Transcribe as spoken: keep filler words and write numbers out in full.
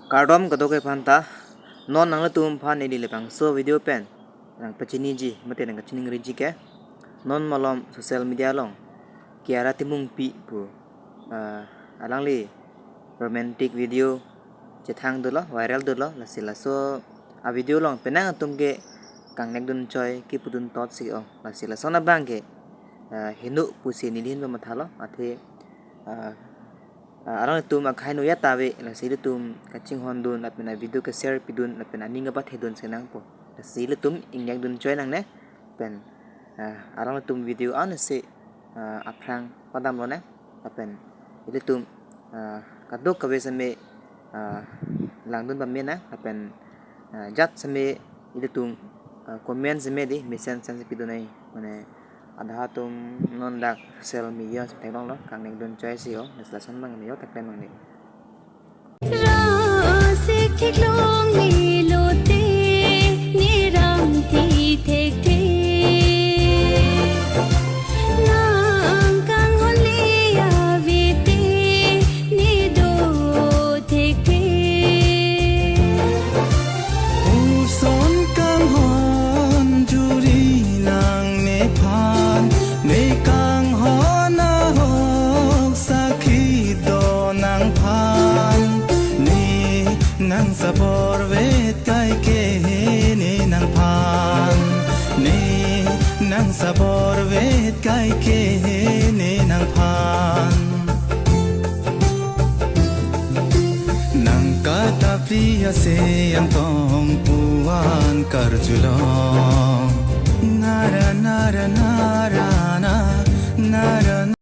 Kardom kadokave aphanta, non nanglitum aphan neli labangso video pen nangpachiniji mate nangkachiningriji ke, non malom social media along Kiara Timungpi pu, ah, alangli romantic video chethang dolo, viral dolo, lasi laso a video along penang atum ke kangnek dun choi kipudun tot si ong, lasi lason abang ke, ah, heno pusi neli hin pamathalo, athe, ah, ah, alanglitum akhai no ya ta ave, lasi ilitum kachinghon dun, lapen a video ke share pidun, lapen aning kapathe dun si nangpo. Lasi ilitum ingnek dun choi nangne, pen, ah, alanglitum video an si, ah, aphrang padamlo nang, lapen ilitum, ah, kadokave seme, ah, langdun pame nang, lapen, ah, jat seme ilitum, ah, comment seme di mesen sen si pidun ai, mane adha atum non dak social media si theklonglo, kangnek dun choi si ong, lasi lason abang me yo theklong nangne. Rasik theklong ne lote, ne rang thi thekthe. Nang kanghon le ave te, ne do thekthe. Puson kanghon juri nang nephan, ne kanghon ahok sakhi do nangphan. Ne nang sabor vet kai ke ne nangphan. Ne nang sabor vet kai ke ne nangphan. Nang katapli ase angtong puan karjulo. Nara, nara, nara, na, nara.